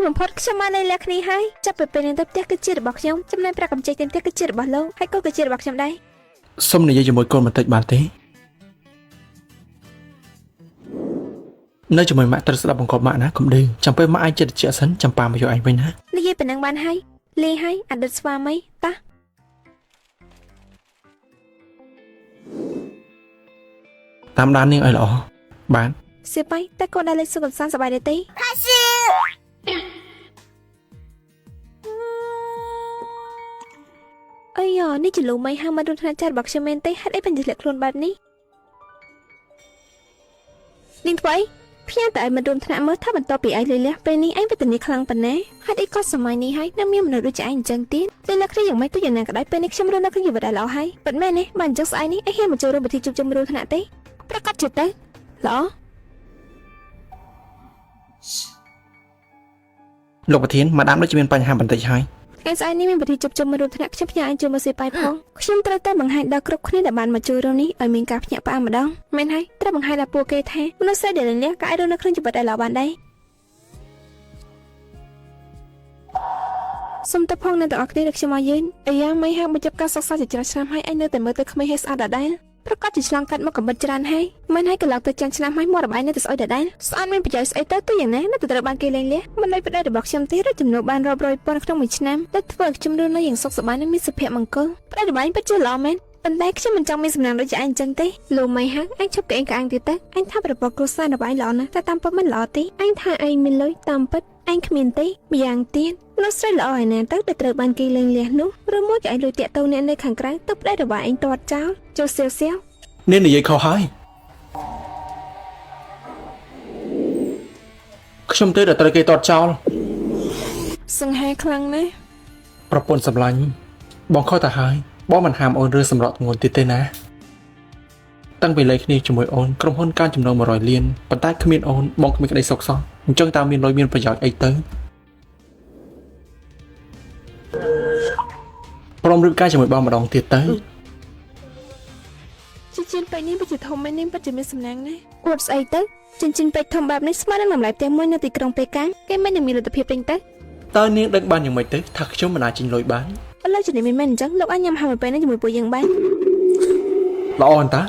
បំផុតខ្ញុំបានលែងលះគ្នាហើយចាប់ពីពេលនេះទៅផ្ទះគឺជារបស់ខ្ញុំចំណែកប្រាក់កម្ចីទាំងផ្ទះគឺជារបស់លោកហើយក៏គឺជារបស់ខ្ញុំដែរ សុំនិយាយជាមួយកូនបន្តិចបានទេនៅជាមួយម៉ាក់ត្រូវស្ដាប់បង្គាប់ម៉ាក់ណាកុំឌឺចាំពេលម៉ាក់ឯងចិត្តត្រជាក់សិនចាំប៉ាមកយកឯងវិញណា និយាយប៉ុណ្ណឹងបានហើយលេងហើយអតីតស្វាមីតោះ តាមដាននាងឲ្យល្អបាន សៀបៃតែកូនដែលលេងសុខកំសាន្តសប្បាយដែរទេអីយ៉នេះជាលូមីហាមិនរួមថ្នាក់ចាស់របស់ខ្ញុំមែនទេហេតុអីបានជាធ្លាក់ខ្លួនបែបនេះនាងធ្វើអីផ្ញើតែឲ្យមិនរួមថ្នាក់មើលថាបន្ទាប់ពីឯងលុយលះពេលនេះឯងវេទនាខ្លាំងប៉ុណ្ណាហេតុអីក៏សម័យនេះហើយនៅមានមនុស្សដូចជាឯងអញ្ចឹងទៀតលុយលះគ្នាយ៉ាងម៉េចទៅយ៉ាងណាក៏ដោយពេលនេះខ្ញុំរស់នៅក្នុងជីវិតដែលល្អហើយពិតមែនទេបើអញ្ចឹងស្អែកនេះឯងហ៊ានមកចូលរួមពិធីជួបជុំរួមថ្នាក់ទេប្រកាសជាទៅល្អ លោកប្រធានម៉ាដាមដូចជាមានបញ្ហាបន្តិចហើយ ថ្ងៃស្អែកនេះមានពិធីជួបជុំមួយរួមថ្នាក់ខ្ញុំផ្ញើឲ្យជួយមកសៀបបាយផងខ្ញុំត្រូវតែបង្ហាញដល់គ្រប់គ្នាដែលបានមកចូលរួមនេះឲ្យមានការភ្ញាក់ផ្អើលម្ដងមែនហើយត្រូវបង្ហាញដល់ពួកគេថាមនុស្សស្រីដែលលះក៏អាចរស់នៅក្នុងជីវិតដែលល្អបានដែរសូមតផងអ្នកទាំងអស់គ្នាដែលខ្ញុំមកយឺនអាយ៉ាមិនហាក់បញ្ចប់ការសិក្សាជាច្រើនឆ្នាំហើយឯងនៅតែមើលទៅក្មេងហើយស្អាតដដែលប្រកាសជាឆ្លងកាត់មកកម្រិតច្រើនហើយមិនហើយកន្លងទៅចាំឆ្នាំហើយមាត់របស់ឯងនៅតែស្អុយដដែលស្អាតមានប្រយោជន៍ស្អីទៅទៅយ៉ាងណានៅតែត្រូវបានគេលែងលះមិនដូចប្តីរបស់ខ្ញុំទេរកចំណូលបានរាប់រយពាន់ក្នុងមួយឆ្នាំដែលធ្វើឲ្យខ្ញុំរស់នៅយ៉ាងសុខសប្បាយនិងមានសុភមង្គលប្តីរបស់ឯងពិតជាល្អមែនប៉ុន្តែខ្ញុំមិនចង់មានសំណាងដូចជាឯងអញ្ចឹងទេលោកម៉ៃហាក់ឯងឈប់កេងកាអាងទៀតទៅឯងថាប្រពន្ធគ្រួសាររបស់ឯងល្អណាស់តែតាមពិតមិនល្អទេឯងថាឯងមានលុយតាមពិតឯងគ្មានទេម្យ៉ាងទៀតមនុស្សស្រីល្អឯណាទៅដែលត្រូវបានគេលែងលះនោះឬមួយក៏ឯងលួចតាក់ទងអ្នកនៅខាងក្រៅទៅប្តីរបស់ឯងទាត់ចោលចូលសៀវសៀវ នាងនិយាយខុសហើយខ្ញុំទេដែលត្រូវគេតតចោល សង្ហាខ្លាំងណាស់ ប្រពន្ធសម្លាញ់បងខុសទៅហើយបងមិនហាមអូនរឿងសម្រក់ទងន់ទៀតទេណាតាំងពីលែងគ្នាជាមួយអូនក្រុមហ៊ុនកើនចំណូល100លានប៉ុន្តែគ្មានអូនបងគ្មានក្តីសុខសោះអញ្ចឹងតើមានលុយមានប្រយោជន៍អីទៅព្រមរៀបការជាមួយបងម្ដងទៀតទៅ ចិញ្ចៀនពេជ្រនេះពិតជាធំមែននេះពិតជាមានសំណាងណាស់អួតស្អីទៅចិញ្ចៀនពេជ្រធំបែបនេះស្មើនឹងតម្លៃផ្ទះមួយនៅទីក្រុងប៉េកាំងគេមិននឹងមានលទ្ធភាពទិញទៅ តើនាងដឹងបានយ៉ាងម៉េចទៅថាខ្ញុំមិនអាចចេញលុយបាន ឥឡូវជំនាញមិនមែនអញ្ចឹងលោកអាចញ៉ាំហាមួយពេលនេះជាមួយពួកយើងបាន ល្អអន្តា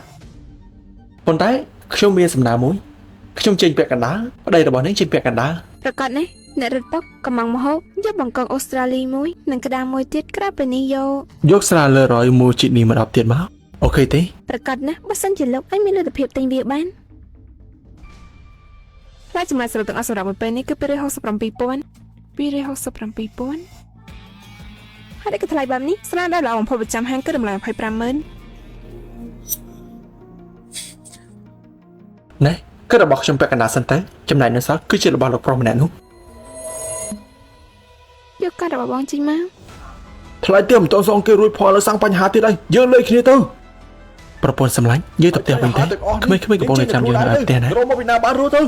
ប៉ុន្តែខ្ញុំមានសំណើមួយខ្ញុំចេញពាក់កណ្ដាលប្តីរបស់នាងចេញពាក់កណ្ដាល ប្រកាសណាស់អ្នករត់តុកកំងមហូបយកបង្កងអូស្ត្រាលីមួយនិងក្តារមួយទៀតក្រៅពីនេះយក យកស្រាលើរយមួយជីនេះមក10ទៀតមកអូខេទេ ប្រកាសណាស់បើសិនជាលោកអាចមានលទ្ធភាពទិញវាបានថ្លៃចំណាយសរុបទាំងអស់សម្រាប់មួយពេលនេះគឺ267,000 267,000ហើយនេះក៏ថ្លៃបែបនេះស្នាដៃល្អបំផុតប្រចាំហាងគឺតម្លៃ250,000 ណែគឺរបស់ខ្ញុំពាក់កណ្ដាលសិនទៅចំណែកនៅសល់គឺជារបស់លោកប្រុសម្នាក់នោះ យកកាត់របស់បងចេញមក ថ្លៃទៀតមិនតន់សងគេរួចផលលើសាំងបញ្ហាទៀតអីយើងលេងគ្នាទៅប្រពន្ធសម្លាញ់យើងទៅផ្ទះវិញទេក្មេងៗកំពុងតែចាំយើងនៅឯផ្ទះណា រកមកពីណាបានរួចទៅ